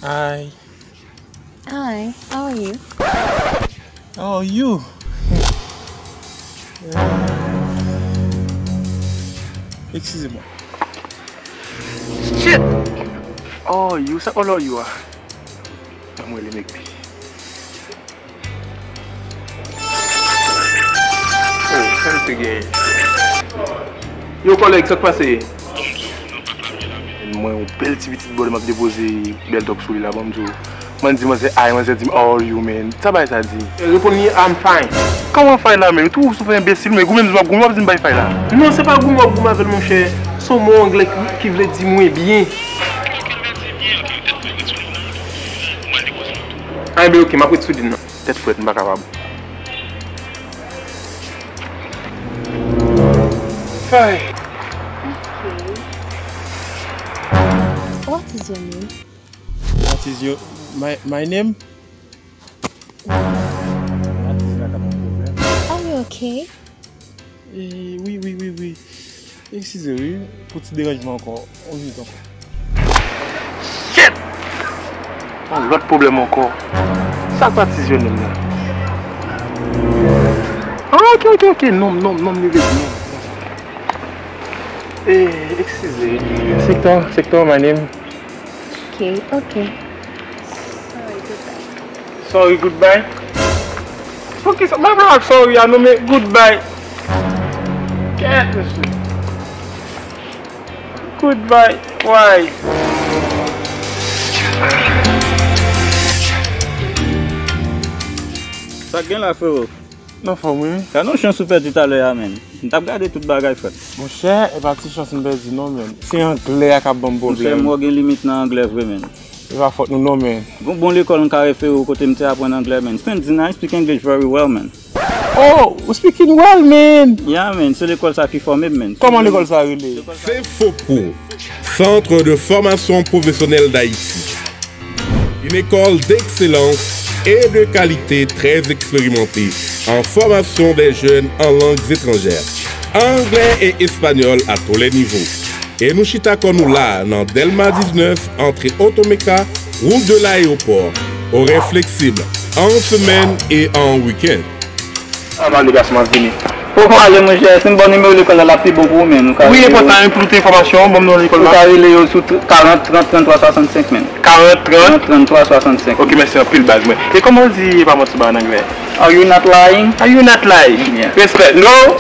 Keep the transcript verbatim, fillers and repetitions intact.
Hi. Hi, how are you? How are you? Excusez-moi. Shit! How are you? Sa how are you a? Anmwele, Mekpi. Oh, sa misye gen? Yo, kòlèg, sa k pase? Mwen, yon bèl ti pitit bòdè m ap depoze bèl top sou li la, ban m di w. Mwen di manzè, "Hi," manzè di m, "How are you, man?" Sa bagay sa di? Reponn li, "I'm fine." Kòman fine la, men? Ou tou sou fè enbesil, men goumen m w ap goumen, w ap di m bay fay la. Non, se pa goumen w ap goumen avè l, monchè. Se yon mo anglè ki, ki vle di mwen byen. Ah, enben, ok, m ap ret sou liy nan. Tèt frèt, m pa kapab. Fay. What is your name? What is your, my, my name? What is that kind of problem? Are you okay? Eh, wi, wi, wi, wi. Eskize, wi, pou ti deranjman ankò. On minit ankò. Shit! Yon lòt pwoblèm ankò. Sa k pa ti jèn nonm nan? Ah, ok, ok, ok. Nonm, nonm, nonm, li vle di nonm. Eh, eskize. Sector, Sector, my name. Ok, ok. Sorry, goodbye. Sorry, goodbye? Poukisa? Mwen pa ak sorry a non, men goodbye. Kèt, mesye. Goodbye. Why? Sa k gen la, frero? Anfòm, wi. Gade yon chans ou pèdi talè a, menn. M t ap gade tout bagay, frè. Monchè, e pa ti chans m pèdi non, menn. Se anglè a k ap ban m pwoblèm. Monchè, mwen gen limit nan anglè vre, menn. E pa fòt nou non, menn. Gon bon lekòl m ka refere w kote m te aprann anglè, menn. Sandina, I speak English very well, man. Oh, you speaking well, man. Yeah, man. Se lekòl sa ki fòme m, man. Kòman lekòl sa rele? Centre de formation professionnelle d'Haïti. Une école d'excellence et de qualité très expérimentée en formation des jeunes en langues étrangères, anglais et espagnol à tous les niveaux. E nou chita kò nou la nan Dèlma diznèf, antre Otomeka, wout de layewopò. Orè fleksib, an semèn e an wikenn. Ann ale, gason, m ap vini. Poko ale, monchè, si m ba w nimewo lekòl la, l ap pi bon pou ou menm. Ou ka rele yo. Wi, enpòtan, pou tout enfòmasyon, ban m nimewo lekòl la. Ou ka rele yo sou tr-, karant, trant, tranntwa, swasannsenk, menm. Karant, trant? Trant, tranntwa, swasannsenk. Ok, mèsi anpil, baz mwen. E kòman w di e pa manti ba an anglè? Are you not lying? Are you not lying? Yeah. Respect. No?